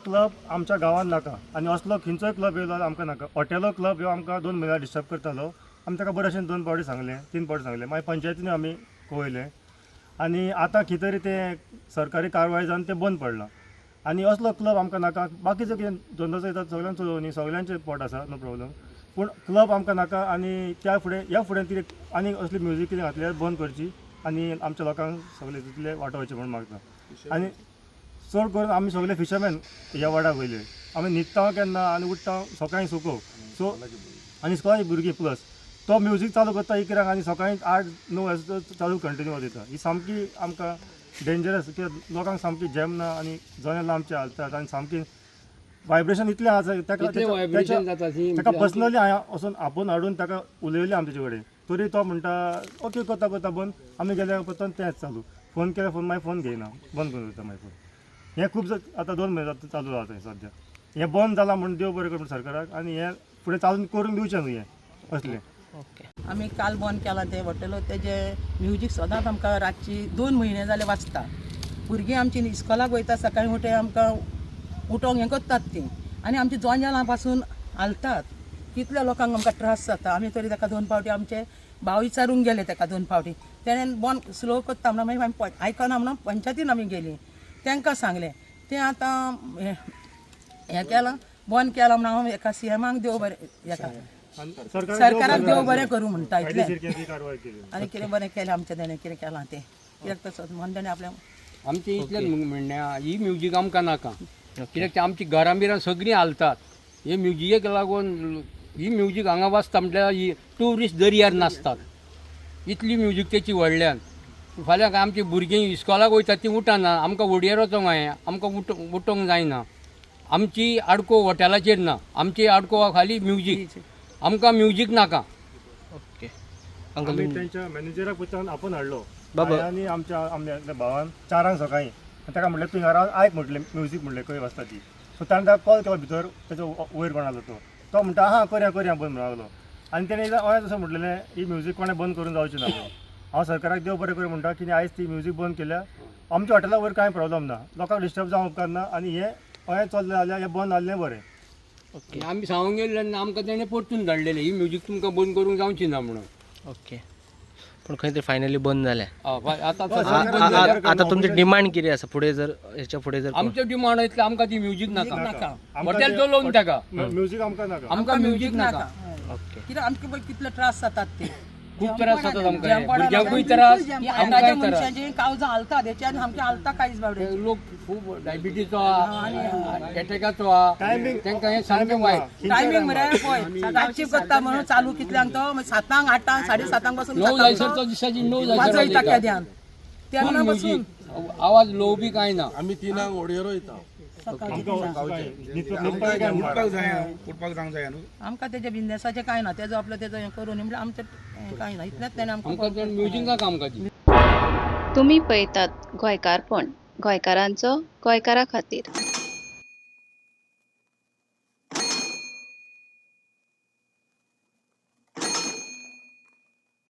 Club आमच्या गांवांत नाका आनी असलो खंयचोय क्लब येयलो जाल्यार आमकां नाका. हॉटेलो क्लब ह्यो आमकां 2 म्हयन्या डिस्टर्ब करतालो. आमी ताका बरें भशेन 2 फावटी सांगलें, 3 फावटी सांगलें, मागीर पंचायतीन आमी कळयलें आनी आतां खंय तरी तें सरकारी कारवाय जावन तें बंद पडलां. आनी असलो क्लब आमकां नाका. बाकीचो कितें धंदो चलयता सगळ्यांक चलोवनी, सगळ्यांचें पोट आसा, नो प्रॉब्लम, पूण क्लब आमकां नाका. आनी त्या फुडें ह्या फुडें कितें आनी असली म्युजीक कितें घातल्यार बंद करची आनी आमच्या लोकांक सगळे तितले वाटोवचें म्हूण मागता. आनी चड करून आमी सगळे फिशरमॅन ह्या वाड्या वयले. आमी न्हिदता केन्ना आनी उठ्ठा सकाळीं सुको. सो आनी सकाळीं भुरगीं प्लस तो म्युजीक चालू करता 11ंक आनी सकाळीं 8-9 वरांचो चालू कंटिन्यू वयता. ही सामकी आमकां डेंजरस, कित्याक लोकांक सामकी जेमना आनी जनेलां आमची हालतात आनी सामकी वायब्रेशन इतलें आसा ताका. इतलें vibration जाता ती ताका पर्सनली हांवें वचून आपोवन हाडून ताका उलयलें आमी तेजे कडेन, तरी तो म्हणटा ओके करता करता बंद. आमी गेल्या परतून तेंच चालू. फोन केल्यार फोन मागीर फोन घेयना, बंद करून दवरता मागीर फोन. हें खूब आतां 2 म्हयने जाता चालू जाता हें सद्या. हें बंद जालां म्हूण देव बरें करूं सरकाराक आनी हें फुडें चालू करूंक दिवचें न्हू हें असलें. ओके. आमी काल बंद केलां तें हॉटेल. तेजें म्युजीक सदांच आमकां रातची 2 म्हयने जाले वाजता. भुरगीं आमची इस्कोलाक वयता, सकाळीं उठे आमकां उठोंक हें करतात तीं आनी आमची जोंजालां पासून हालतात. कितल्या लोकांक आमकां त्रास जाता. आमी तरी ताका 2 फावटी आमचे भाव विचारूंक गेले ताका 2 फावटी, तेणें बंद स्लो करता म्हणून. मागीर आमी आयकना म्हणून पंचायतीन आमी गेलीं, तांकां सांगलें. तें आतां हें हें केलां, बंद केलां म्हणून हांव एका सीएमाक देव बरें हेका आनी सरकाराक सरकाराक देव बरें करूं म्हणटा इतलें. कायदेशीर कितें ती कारवाय केली. आनी कितें बरें केलें आमचें तेणें, कितें केलां तें, कित्याक तसोच म्हण तेणें आपलें. आमचें इतलें म्हणणें आहा, ही म्युजीक आमकां नाका, कित्याक ते आमची घरां बिरां सगळीं हालतात हे म्युजिकेक लागून. ही म्युजीक हांगा वाजता म्हटल्यार ही ट्युरिस्ट दर्यार नाचतात, इतली म्युजीक तेची व्हडल्यान. फाल्यां आमची भुरगीं इस्कोलाक वयतात तीं उठना. आमकां वडयेर वचोंक जाय, आमकां उठोंक जायना. आमची आडको हॉटेलाचेर ना, आमची आडको आहा खाली म्युजीक. आमकां म्युजीक नाका. Okay uncle. आमी तेंच्या मॅनेजराक पयतान आपोवन हाडलो. बाबा. हांवें आनी आमच्या आमच्या भावान 4आंक सकाळीं आनी ताका म्हटलें, तूं घरा आयक म्हटलें, म्युजीक म्हटलें खंय वाजता ती. सो ताणें ताका कॉल केलो भितर तेजो वयर कोण आसलो तो. तो म्हणटा हां करया करया बंद म्हणूंक लागलो. आनी तेणें एकदां हांवें तशें म्हटलेलें, ही म्युजीक कोणें बंद करूंक जावची ना म्हणून. हांव सरकाराक देव बरें करूं म्हणटा की आयज ती म्युजीक बंद केल्या. आमच्या हॉटेला वयर कांय प्रॉब्लम ना, लोकांक डिस्टर्ब जावंक उपकारना आनी हें अशें चल्लें जाल्यार हें बंद जाल्लें बरें. ओके. आमी सांगूंक गेले तेन्ना आमकां तेणें परतून धाडलेलें, ही म्युजीक तुमकां बंद करूंक जावची ना म्हणून. ओके, पूण खंय तरी फायनली बंद जालें. हय, आतां सरकारान बंद केलें. आतां तुमची डिमांड कितें आसा फुडें जर हेच्या फुडें जर आमचें डिमांड इतलें, आमकां ती म्युजीक नाका. नाका. हॉटेल चलोवन ताका. म्युजीक आमकां नाका. आमकां म्युजीक नाका. ओके. कित्याक आमकां पळय कितले त्रास जातात ते. खूब त्रास जातात आमकां. जेम पडना. भुरग्यांकूय त्रास, ही आमकांय आतांच्या त्रास. मनशाची कावजां हालतात हेच्यान सामकें हालता कांयच बावडे. ते लोक खूब डायबिटीजचो आहा, एटॅकाचो आहा, तांकां हें सामकें वायट. टायमींग मरे पळय रातची करता म्हणून चालू कितल्यांक तो मागीर 7आंक 8आंक 7:30आंक बसून 9 जायसर तो दिसाची 9 जायसर वाजयता. वाजयता. केद्यान तेन्ना बसून. आवाज लो बी कांय ना. आमी 3आंक होडयेर वयता. न्हिदपाक काय उठपाक जाय, उठपाक जावंक जाय न्हू. आमकां तेजे बिजनेसाचें कांय ना, तेजो आपलो तेजो हें करून म्हणल्यार आमचें हें कांय ना, इतलेंच तेणें आमकां. आमकां ते म्युजीक नाका आमकां ती. तुमी पळयतात गोंयकारपण, गोंयकारांचो गोंयकारा खातीर.